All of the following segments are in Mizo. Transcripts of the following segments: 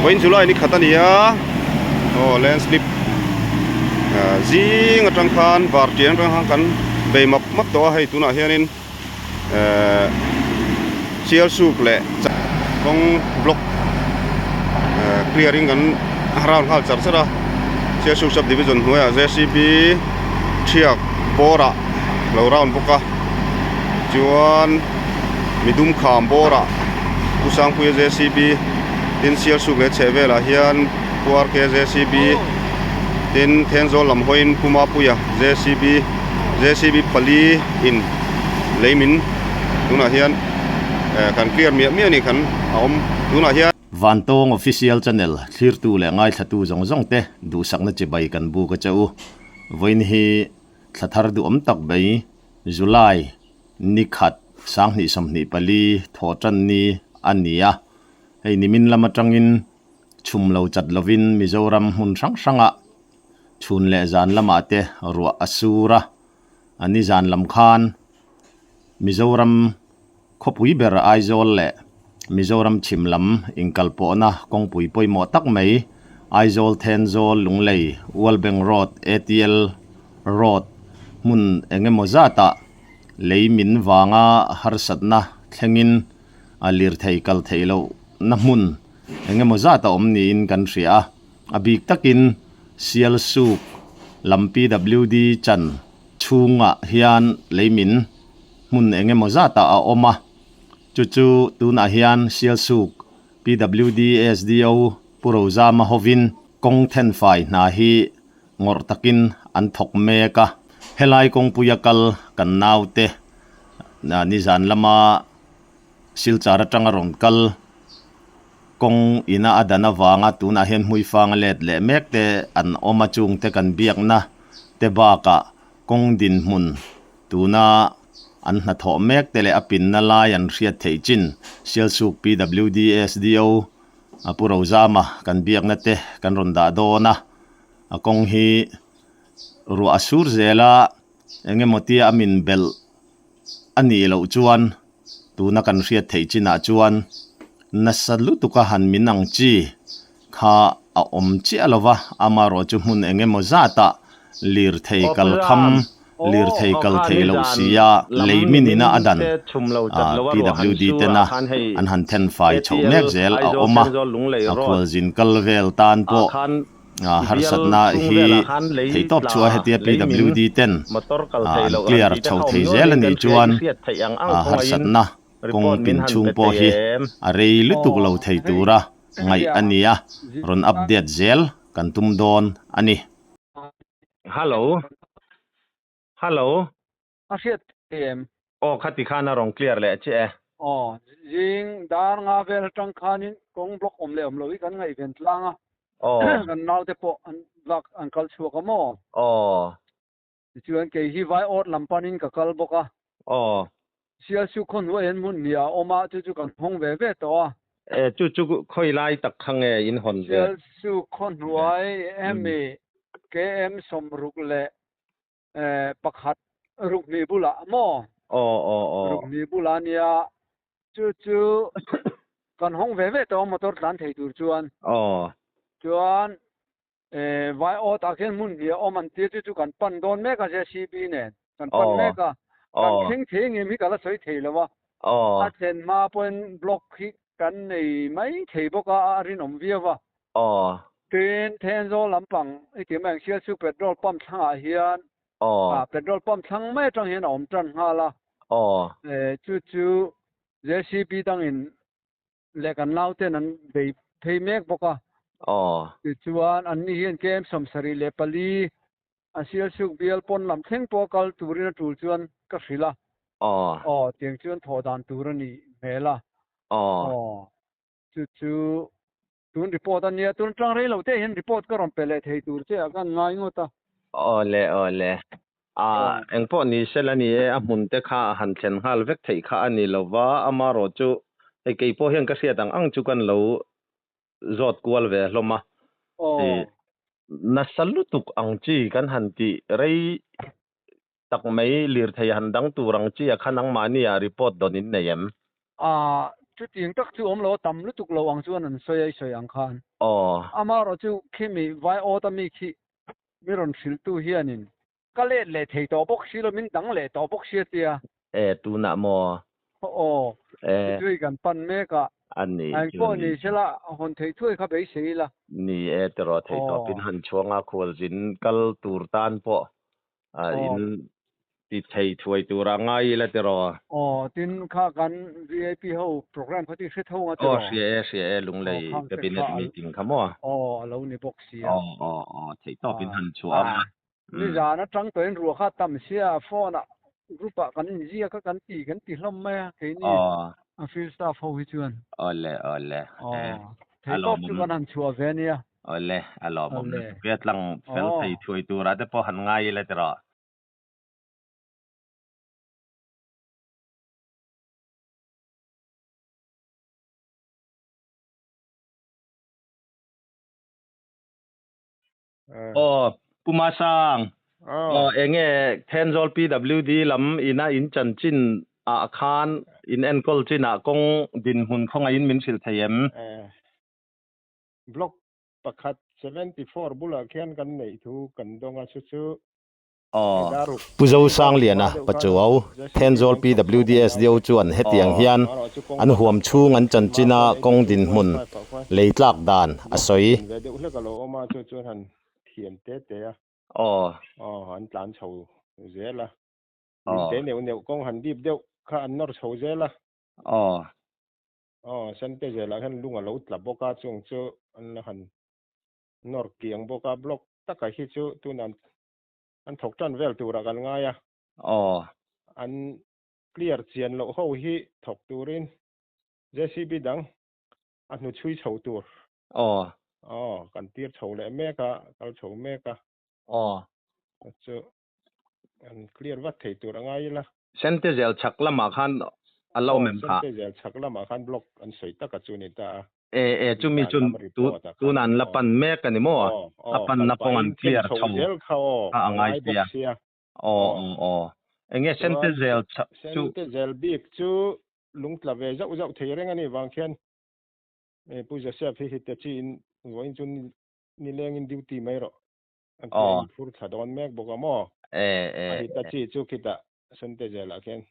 Vawiin July ni khat a ni a, aw landslip zing atang khan vartiang atang khan kan bei map map tawh a, hei tunah hianin ehh Sialsuk leh kawng block ehh clear in kan round nghal char char a, Sialsuk sub division hnuaiah JCB thiak bawrah lo round bawk a, chuan midum kham bawrah Pu Sangpuia JCB tin Sialsuk leh chheh velah hian Pu RK JCB tin Thenzawl lam hawiin Pu Mapuia JCB JCB pali in lei min tunah hian eh kan clear miah miah a ni kan a awm tunah hian. Vantawng Official Channel thlirtu leh ngaithlatu zawng zawng te duhsakna chibai kan buk a che u. Vawiin hi thla thar duhawm tak mai July ni khat 2024 thaw tan ni a ni a, hei nimin lam atangin chhum lo chat lovin Mizoram hmun hrang hrangah chhun leh zan lamah te ruah a sur a, a ni zan lam khan Mizoram khawpui ber Aizawl leh Mizoram chhim lam inkalpawhna kawngpui pawimawh tak mai Aizawl Thenzawl Lunglei World Bank Road ATL Road hmun eng emaw zatah lei min vanga harsatna thlengin a lirthei kal theih lohna hmun eng emaw zat a awm niin kan hria a, a bik takin Sialsuk lam PWD chan chhungah hian lei min hmun eng emaw zatah a awm a, chu chu tunah hian Sialsuk PWD SDO Pu Rozama hovin kawng thenfai hna hi ngawrh takin an thawk mek a, helai kawngpuia kal kan naute nizan lama Silchar atanga rawn kal kawng ina a dan avanga tunah hian hmuifanga let leh mek te an awm a, chungte kan biakna te bakah kawng dinhmun tuna an hnathawh mek te leh a pinna lai an hriat theih chin Sialsuk PWD SDO Pu Rozama kan biakna te kan rawn dah dawn a. A kawng hi ruah a sur zel a, eng emaw tia a min belh a nih loh chuan tuna kan hriat theih chinah chuan nasa lutuk a han min ang chi kha a awm chiah lo va, amaherawh chu hmun eng emaw zatah lirthei kal kham Lirthei kal thei loh sia lei minina a dan PWD tena an han then fai chhoh mek zel a awm a, a khualzin kal vel tan pawh harsatna hi thei tawp chhuah a hetia PWD ten an clear chho thei zel a nih chuan harsatna kawng pin chhung pawh hi a rei lutuk lo thei tura ngaih a ni a, rawn update zel kan tum dawn a ni. Hello. Hello. A hriat thei em? Aw khati khan a rawn clear leh che e. Aw, zing dar nga vel atang khanin kawng block awm leh awm lo hi kan ngaihven tlang a. Aw. Kan naute pawh an lak an kal chhuak a maw? Aw. Tichuan kei hi vai awt lam panin ka kal bawk a. Aw. Sialsuk khaw hnuai hian hmun hnih a awm a, chu chu kan hawng ve ve tawh a. E, chu chu khawi lai tak kha nge in hawn ve? Sialsuk khaw hnuai hemi KM 60 leh pakhat ruk hnih bulah maw? Aw, aw, aw. Ruk hnih bulah a nia, chu chu kan hawng ve ve tawh a motor tlan thei tur chuan. Aw. Chuan E, vai awt ah khian hmun hnih a awm an tir chu chu kan pan dawn mek a JCB nen kan pan mek a, kan thleng thei ngem hi ka la sawi thei lo a, a thlen hma pawhin block hi kan nei mai thei bawk a, a rinawm viau a. Tin, Thenzawl lampang i ti mai ang Sialsuk petrol pump thlangah hian petrol pump thlang mai atang hian a awm tan nghal a, e, chu chu JCB dangin leh kan nauten an bei phei mek bawk a. Aw. Tichuan, anni hian KM 74 a Sialsuk bial pawn lam thleng pawh a kal turin a tul chuan ka hrilh a. Aw. Aw, tiang chuan thawh dan tur a nih hmel a. Aw. Aw, chu chu tun report a nia, tun atang rei lo te hian report ka rawn pe leh thei tur che ah ka han ngai ngawt a. Aw le, aw le. A, engpawh ni sela ni e, a hmun te kha a han thlen nghal vek theih kha a ni lo va, amarawh chu hei kei pawh hian ka hriat ang ang chu kan lo zawt kual ve hlawm a. Aw. Nasa lutuk ang chi kan han tih rei tak mai lirthei han dang tur ang chi a kha nangmahni ah report dawn in nei em? A, Chutiang tak chu awm lo a tam lutuk lo ang chuan an sawi a i sawi ang khan. Aw. Amaherawhchu khimi vai awt a mi khi mi rawn hrilhtu hianin ka let leh thei tawh bawk si lo, min dang leh tawh bawk si a tia. E, tunah maw? Aw, E. chu hi kan pan mek a. A ni, Eng chu pawh ni. ni sela hawn theih thuai kha beisei ila. Ni e, tiraw theih tawpin Aw. han chhuang a, khualzin kal tur tan pawh Aw. In ti thei thuai tura ngai ila tiraw? Aw, tin kha kan VIP ho program kha chu i hre tho ang a Aw, tiraw? hria e, hria e, Aw, Lunglei khang te Cabinet kha meeting kha maw? Aw, a lo ni bawk si a. Aw, aw, aw, theih tawpin Aw. han chhuah ang a. Nizan atang tawhin ruah kha tam sia phone ah group ah kan inziak a kan ti kan ti hlawm mai a keini Aw. a field staff ho hi chuan. Awle, awle, Aw, e, a theih tawp chu lawmawm. kan han chhuah ve ania. Awle, a lawmawm Awle. lutuk e, tlang fel Aw. thei thuai turah te pawh han ngai ila tiraw. Aw, Pu Masang, aw enge Thenzawl PWD lam ina in chanchin ah khan in enkawl chin ah kawng dinhmun khawngaihin min hrilh thei em? Block pakhat 74 bulah khian kan neih thu kan dawng a, chu chu Pu Zosangliana Pachuau, Thenzawl PWDSDO chuan hetiang hian an huam chhung an chanchin a kawng dinhmun lei tlak dan a sawi. An thawk tan vel turah kan ngai a. Aw. An clear chian loh ho hi thawk turin JCB dang a hnu chhui chho tur. Aw. Aw, kan tir chho leh mek a, kal chho mek a. Aw. Chu an clear vat thei tur a ngai ila. Sentezel chhak lamah khan a lo Aw, mem phah. Sentezel chhak lamah khan block an sawi tak a chu ni ta a. E e chumi chu tun an la pan mek a ni maw? A panna kawng an clear chho a a ngai sia. Aw aw aw. Enge sente zel chu. Sente zel bik chu lungtla ve zauh zauh thei reng a nih vang khian Pu Joseph hi hite chi in vawiin chu nileng in duty mai rawh. An tia in phur thla dawn mek bawk a maw? A hita chi chu khitah sente zel ah khian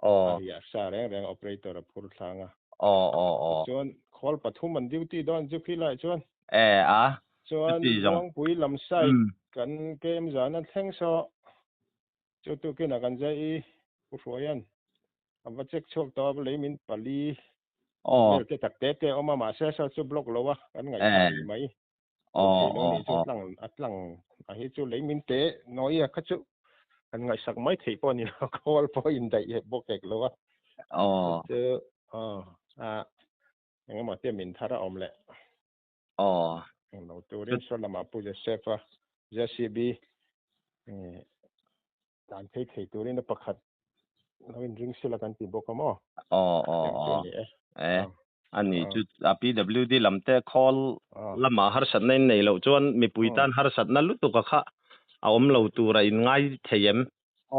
Aw. A riah sa reng reng operator a phur thlang a. Aw aw aw. Chuan khawl pathum an duty dawn chu khi lai chuan. E a. Chuan Chuti zawng. Luangpui lam side kan kem zan a thleng saw chu tukin a kan zai i Pu Hruaian a va check chhuak tawh a lei min pali Aw. vel te tak te te a awm a mahse saw chu block lo a kan ngaihthah rih mai. Aw Thei lo aw nih chu aw. tlang a tlang a hi chu lei min te nawi a kha chu kan ngaihsak mai theih pawh a ni lo khawl pawh a indaih hek bawk hek lo a. Aw. Chu aw a engemaw te min thar a awm leh. Aw. Englo turin saw lamah Pu Joseph a JCB tlan phei thei turin a pakhat lo inring sila kan ti bawk a maw? Aw aw Eng chu aw a ni e. E a ni chu a PWD lam te khawl lamah harsatna in nei loh chuan mipui tan harsatna lutuk a kha a awm lo tur a in ngai thei em?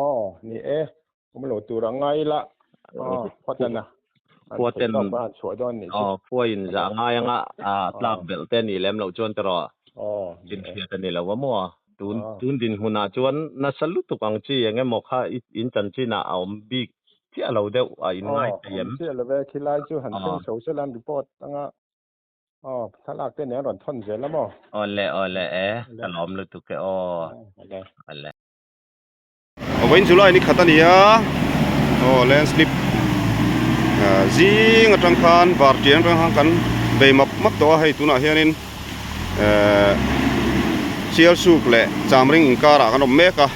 Aw ni e, awm lo tur a ngai la aw khuatan a an Khuaten theih tawk a an chhuah dawn nih chu. Aw khua in zah ngai anga a tlak belh te a nih lem loh chuan tiraw Aw ni chin e. hriat a ni lo a maw? Tun tun dinhmunah chuan nasa lutuk ang chi eng emaw kha i in chanchinah a awm bik chiah lo deuh a in ngai thei em? Aw, awm chiah lo ve, khilai chu han thleng chho sela an report anga aw thlalak te nen rawn thawn zel a maw? Awle awle e, ka lawm lutuk e aw. Awle. Awle. Vawiin July ni khat a ni a, aw landslip zing atang khan var tiang atang khan kan bei map map tawh a, hei tunah hianin ehh Sialsuk leh Chamring inkarah kan awm mek a,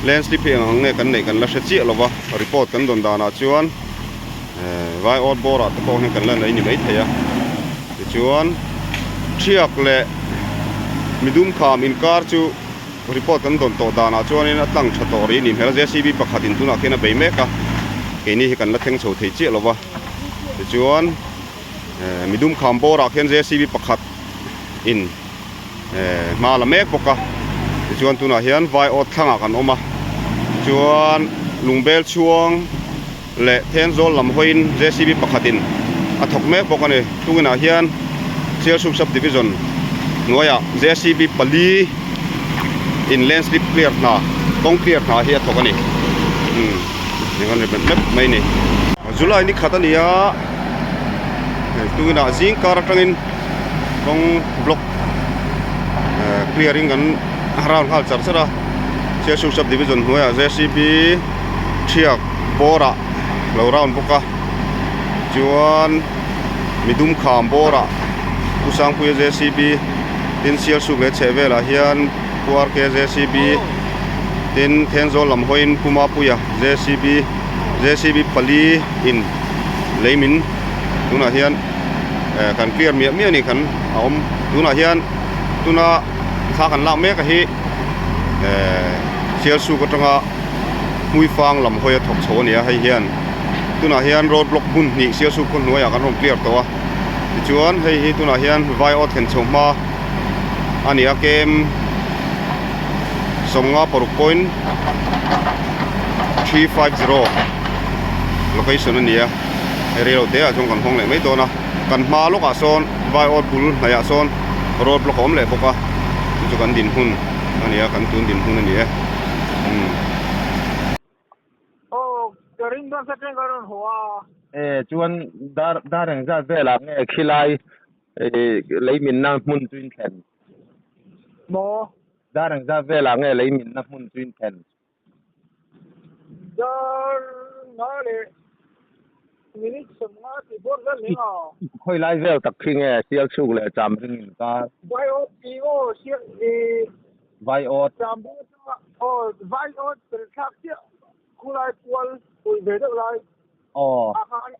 landslip hi eng ang nge kan neih kan la hre chiah lo va, report kan dawn danah chuan ehh vai awt bawrah te pawh hian kan la nei ni maithei a, tichuan Thiak leh Midum kham inkar chu. Report kan dawn tawh danah chuanin a tlang tha tawh rih a ni hmel a, JCB pakhatin tunah khian a bei mek a, keini hi kan la thleng chho thei chiah lo va, tichuan eh midum kham bawrah khian JCB pakhat in eh hma a la mek bawk a, tichuan tunah hian vai awt thlangah kan awm a, chuan lungbel chhuang leh Thenzawl lam hawiin JCB pakhatin. a thawk mek bawk a ni. Tunginah hian Sialsuk Sub Division hnuaiah JCB pali in landslip clear hna kawng clear hna hi a thawk a ni. Umm eng an ri mep mep mai a ni. July ni khat a ni a, hei tunginah zing kar atangin kawng block clearing kan round nghal char char a, Sialsuk Sub Division hnuaiah JCB thiak bawrah lo round bawk a chuan midum kham bawrah Pu Sangpuia JCB tin Sialsuk leh chheh velah hian Pu RK JCB tin Thenzawl lam hawiin Pu Mapuia JCB JCB pali in lei min tunah hian eh kan clear miah miah a ni kan a awm tunah hian tuna thla kan lak mek a hi eh Sialsuk atanga. Hmuifang lam hawi a thawk chho a ni a, hei hian tunah hian road block hmun hnih Sialsuk khaw hnuaiah kan rawn clear tawh a, tichuan hei hi tunah hian vai aw thlen chho hma a ni a, kem sawmnga paruk point 350 location a ni a, hei rei lo te ah chuan kan hawng leh mai dawn a, kan hma lawkah sawn vai aw bul hnaihah sawn road block a awm leh bawk a, chu chu kan dinhmun a ni a, kan tun dinhmun a ni e. Aw ka ring dawn sa teng ka rawn haw a. E chuan dar dar eng zat velah nge khilai lei minna hmun chu in thlen? Maw? Dar eng zat velah nge lei minna hmun chu in thlen? Dar nga leh minute sawmnga tih bawr vel hle a. Khawi lai vel tak khi nge Sialchhuk leh Chamring inkar? Vaiawt tih aw Sial ih. Vaiawt. Chamring atanga aw Vaiawt pel thlak chiah khulai kual pui ve deuh lai. Aw. A khan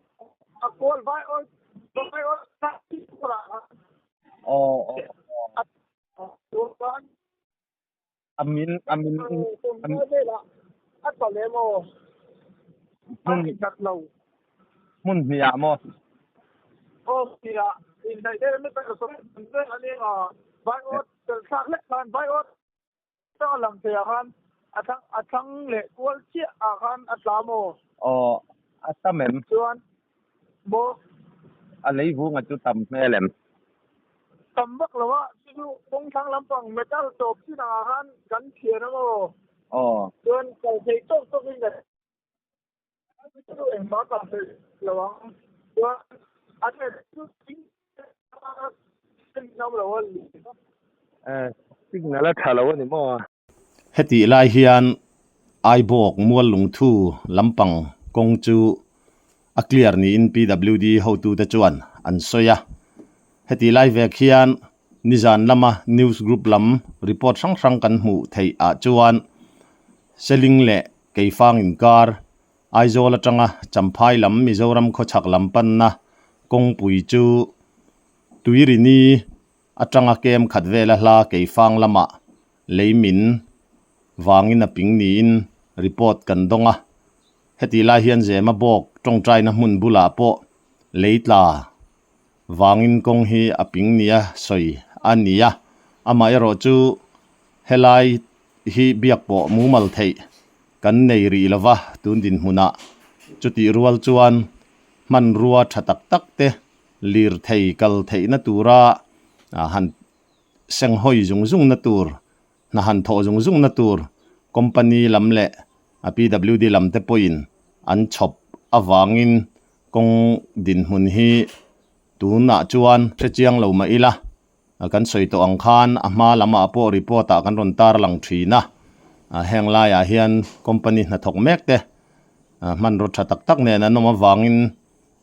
a kual Vaiawt Vaiawt thlak chiah kualah khan. Aw aw aw. A min a min a tla lem aw a indat lo hmun hnih ah maw aw hnih ah indaih deuh mi ber sawi vel a ni a vai awt tel thlak hlek khan vai awt atanga lang thei ah khan a thlang a thlang leh kual chiah ah khan a tla maw aw a tam em chuan maw a lei vunga chu tam hmel em Tam vak lo a, chu chu kawng thlang lampang metal tawp chin angah khan kan thian a maw? Aw. Chuan kal thei tawk tawk in kan chu engmah kal thei lo ang. Chuan a then chu signal lo a li. Eh, signal a tha lo a ni maw? Hetih lai hian Aibawk mual lungthu lampang kawng chu a clear niin PWD hotute chuan an sawi a. Hetih lai vek hian nizan lama news group lam report hrang hrang kan hmuh theih ah chuan Seling leh Keifang inkar Aizawl atanga Champhai lam Mizoram khawchhak lam panna kawngpui chu Tuirini Atanga kem khat vela hla Keifang lamah lei min vangin a ping niin report kan dawng a. Heti lai hian Zema bawk tawngtaina hmun bulah pawh lei tla vangin kawng hi a ping nia sawi a ni a. Amaherawh chu helai hi biak pawh mumal theih kan nei rih lova tun dinhmunah chutih rual chuan hmanrua tha tak tak te Lirthei kal theihna tura han senghawi zung zungna tur, hna han thawh zung zungna tur company lam leh PWD lam te pawhin an chhawp avangin kawng dinhmun hi tunah chuan hrechiang lo mah ila kan sawi tawh ang khan a hma lamah pawh report ah kan rawn tar lang thin a, heng laiah hian company hnathawk mek te hmanraw tha tak tak nen an awm avangin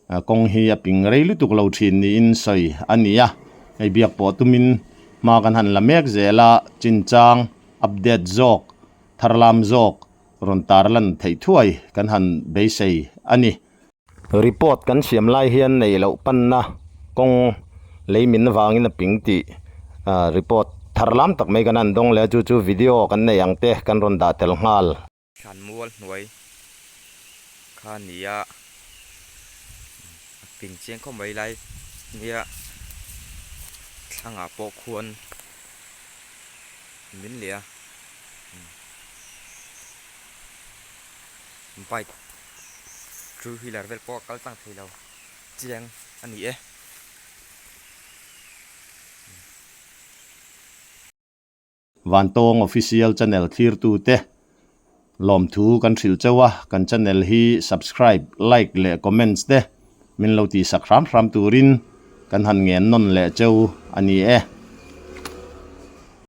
Kawng hi a ping rei lutuk lo thin niin sawi a ni a, hei biak pawh tumin hma kan han la mek zel a, chinchang update zawk, tharlam zawk rawn tarlan theih thuai kan han beisei a ni. Report kan siam lai hian neih loh panna kawng lei min vangin a ping tih report tharlam tak mai kan han dawng leh a, chu chu video kan neih ang te kan rawn dah tel nghal. Thlan mual hnuai kha nia a ping chiang khawp mai lai nia thlangah pawh khuan min leh a bike two wheeler vel pawh a kal tlang thei lo chiang. a ni e. Vantawng Official Channel thlirtute lawmthu kan hrilh chauh a, kan channel hi subscribe, like leh comments te min lo tihsak hram hram turin kan han ngen nawn leh cheu a ni e.